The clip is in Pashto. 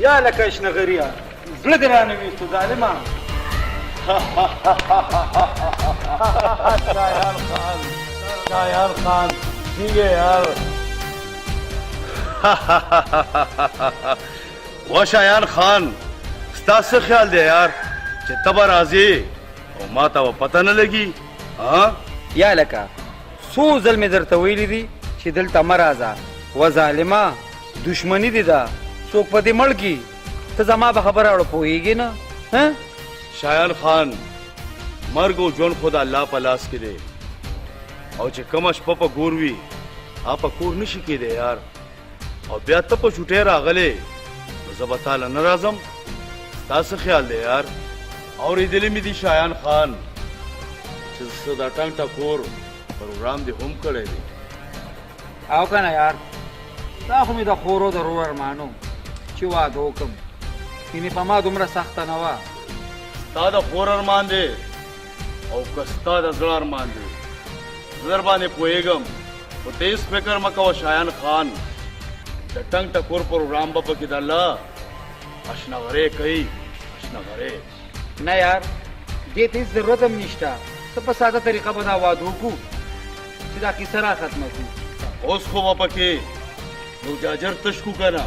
یا لکه شنغریه، زړه دې رانه ویستو ظالمه. شایان خان، شایان خان، څنګه یار؟ و شایان خان، ستا څه خیال دی یار چې ته به راځې او ما ته به پته نه لګي؟ ها یا لکه، څو ځل مې درته ویلي دي چې دلته مه راځه. و ظالمه، دښمني دې ده، څوک په دې مړ کي. ته زما په خبره اړه پوهېږې نه؟ ها شایان خان، مرګ او ژوند خو د الله په لاس کې دی، او چې کومه شپه په ګور وي هغه په کور نشي کېدی یار. او بیا ته په چوټۍ راغلې نو زه به تا له نه راځم؟ ستا څه خیال دی یار؟ اورېدلي مې دي شایان خان چې څه د ټنګ ټکور پروګرام دې هم کړی دی. او که نه یار، دا خو مې د خورو د ورور ارمانو چې واده وکړم، یعنې په ما دومره سخته نه وه. ستا د خور ارمان دی او که ستا د زړه ارمان دی، زه در باندې پوهېږم، خو ته هېڅ فکر مه کوه شایان خان، د ټنګ ټکور پروګرام به پکې د الله اشنغرې کوي، اشنغرې. نه یار، دې ته هېڅ ضرورت هم نشته، څه په ساده طریقه به دا واده وکړو چې دا کیسه را ختمه کړو. اوس خو به پکې یو جاجر تش کو که نه؟